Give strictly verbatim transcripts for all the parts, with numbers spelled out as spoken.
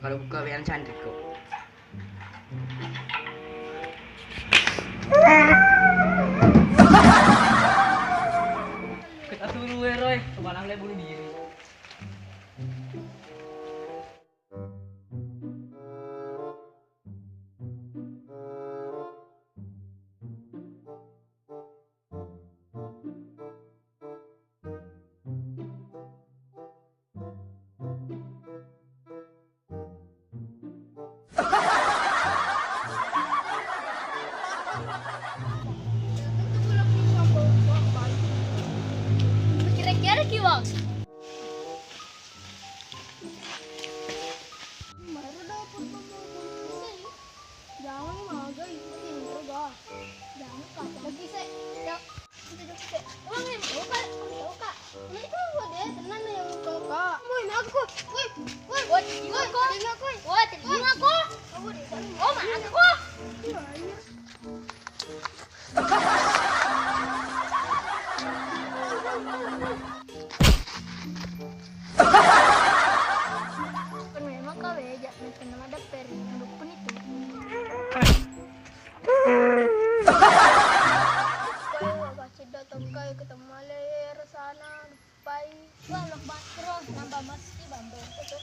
Kalau buka W A-na Chandriko. Kita suruh, eh, Roy, kepala bunuh diri. Kira-kira ki, Bang? Baru dapur pembangunan. Jangan magai, ini enggak. Jangan, Kak. Lagi saya, ya, kita juga saya. Uang yang tahu, Kak. Tahu, Kak. Ini kan gua deh, tenang nih yang tahu, Kak. Woi, aku. Woi, woi, woi, aku. Woi, terima aku. Aku deh, kan. Oh, mana aku? Iya, iya. Kan memang kau eja, macam nama ada peri, dukun itu. Kau baca dah tongkai ketemu leher sana, pai. Wah, nak baca, nambah masih bambang itu.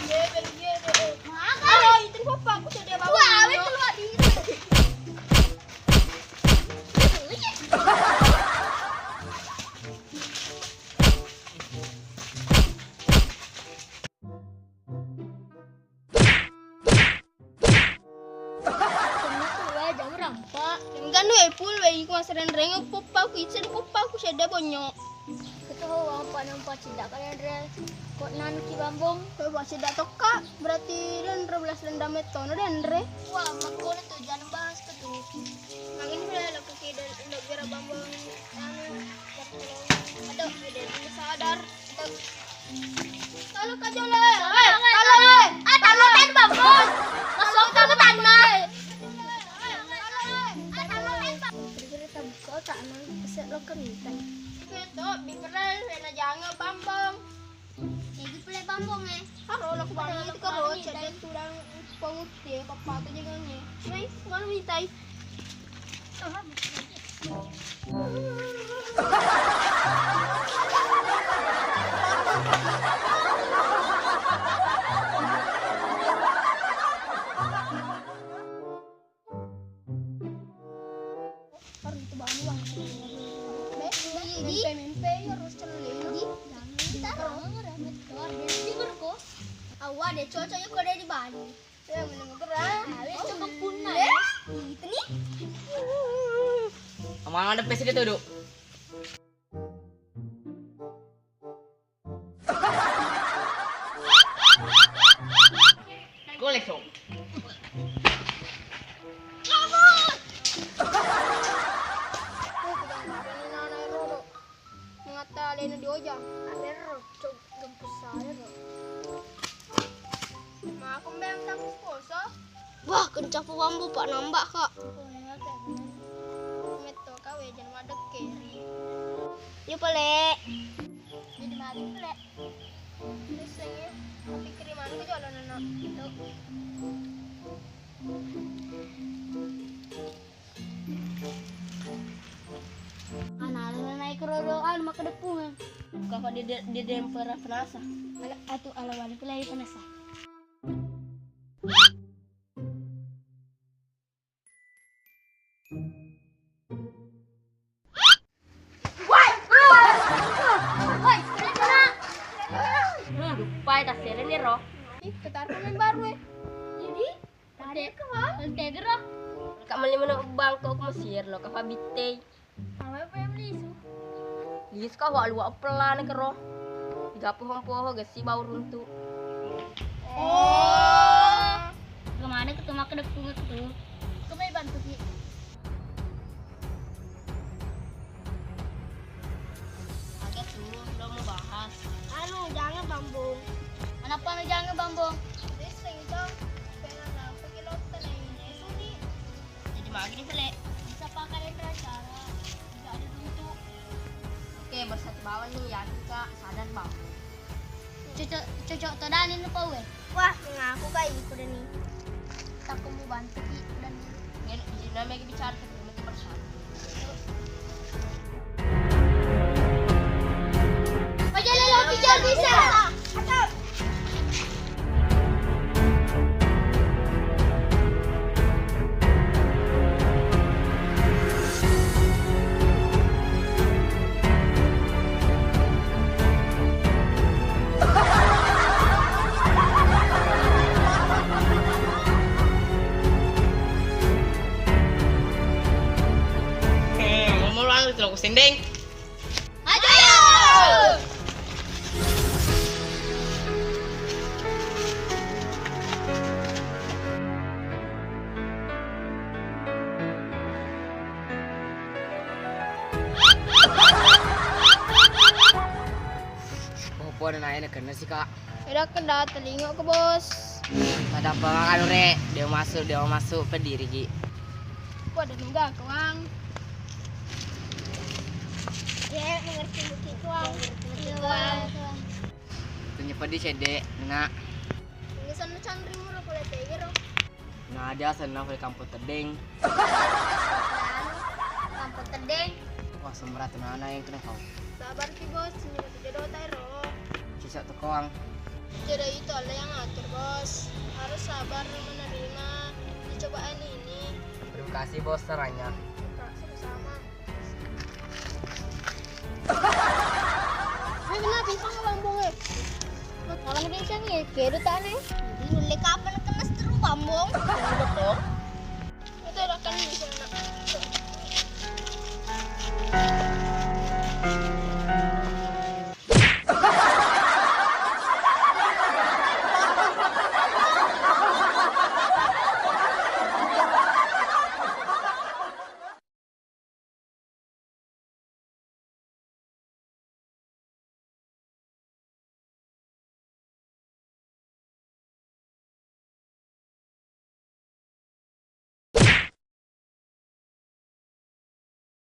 Iya, iya, iya. Maga. Ayo, itu papa aku sudah bawa. Wah, awe keluar di. Tenna tu wae jam rampa. Engka nu e pul wae iku masrenreng poppa ku icen poppa ku sedda bonyo. Ketu ho wampa nampa cedda kalian re. Kok nanu ki bambong? Kok buat cedda tokka berarti dan dua belas dendam metto no dan re. Wah, makko tu jangan bahas ketu. Angin boleh lo ke kidal lo biar bambong anu. Aduh, tidak sadar. Tolong ka jolo, eh. Tolong, eh. Ah, tolong, ten, Bang. Masuk, tolong, ten, Bang. Kira-kira tabuka tak nang pesek lo kerintan. Itu, biperan, wena jangan bambong. Jadi pula bambong, eh. Karo lo kubani itu karo, cedek tulang penguti, papa tu jangan, eh. Mai, kemana mintai? Harus itu bangun, Bang. Be, mimpi, mimpi, harus celeng. Jangan. Ntar orang ngeremet keluar dari timur kok. Awak deh, cocoknya kok dari Bali. Ya, mendengar. Awet cukup punna. Eh, itu nih. Amang ada pes gitu, Duk. Golek, Duk. Mengata alena di oja. Arero, cok, gempus saya, Dok. Mako mbeang tampus poso. Wah, kencang pu bambu, Pak, nambah, Kak. Oh, iya, Kak. Metto kau ya, jangan madek keri. Yuk, Pale. Jadi mati, Pale. Terus saya, tapi kiri mana ke jualan anak itu. Ana-ana naik rodo anu makkedeppungeng. Kapa de de de dempera penasa. Ala atu ala wali pulai penasa. Woi, woi, woi, woi, woi. Dupai tasere ni ro. Ih, ketar pemain baru, eh. Jadi, tadi ke, Bang? Tega ro. Kak meli mana bangko ku Mesir lo, kapa bittei. Awe pe melisu. Lisu ka wa luwa pelana kero. Tiga puluh empoho gesi bau runtu. Oh. Kemana ketemu aku dek pungut tu? Kemai Pagi ni pale. Bisa pakai cara. Bisa ada runtu. Oke, bersatu bawah nih, yakin, Kak, sadar bawah. Cocok, cocok to dani nu pau e. Wah, mengaku kai iku dani. Takut mu bantu ki dani. Ngen, izin nama lagi bicara, tapi nanti bersatu. Aja lelo bicara bisa. Atau Eh, ngomong lu anu, lo sendeng. Ayo! Popo na nae na kenna sika. Eda keda telinga ke, Bos. Tadapa anu re, dia masuk, dia masuk, pediri ki. Waduh, enggak, Kang. Ya, mengerti begitu, Kang. Iya, Kang. Tunjuk peddi cedde, nak. Ini sana canri murah boleh tegero. Nah, dia senna fai kampung teddeng. Kampung teddeng. Wah, semrat nana yang kena kau. Sabar ki, Bos, ini jodoh tairo. Cicak tekoang. Jodoh itu Allah yang atur, Bos. Harus sabar menerima cobaan ini. Terima kasih, Bos, sarannya. Sama-sama. Weh, kenapa pisang bambung, eh? Masalah pisang ya, kedo tane. Jadi nulle kapan kena seteru bambung? Betul.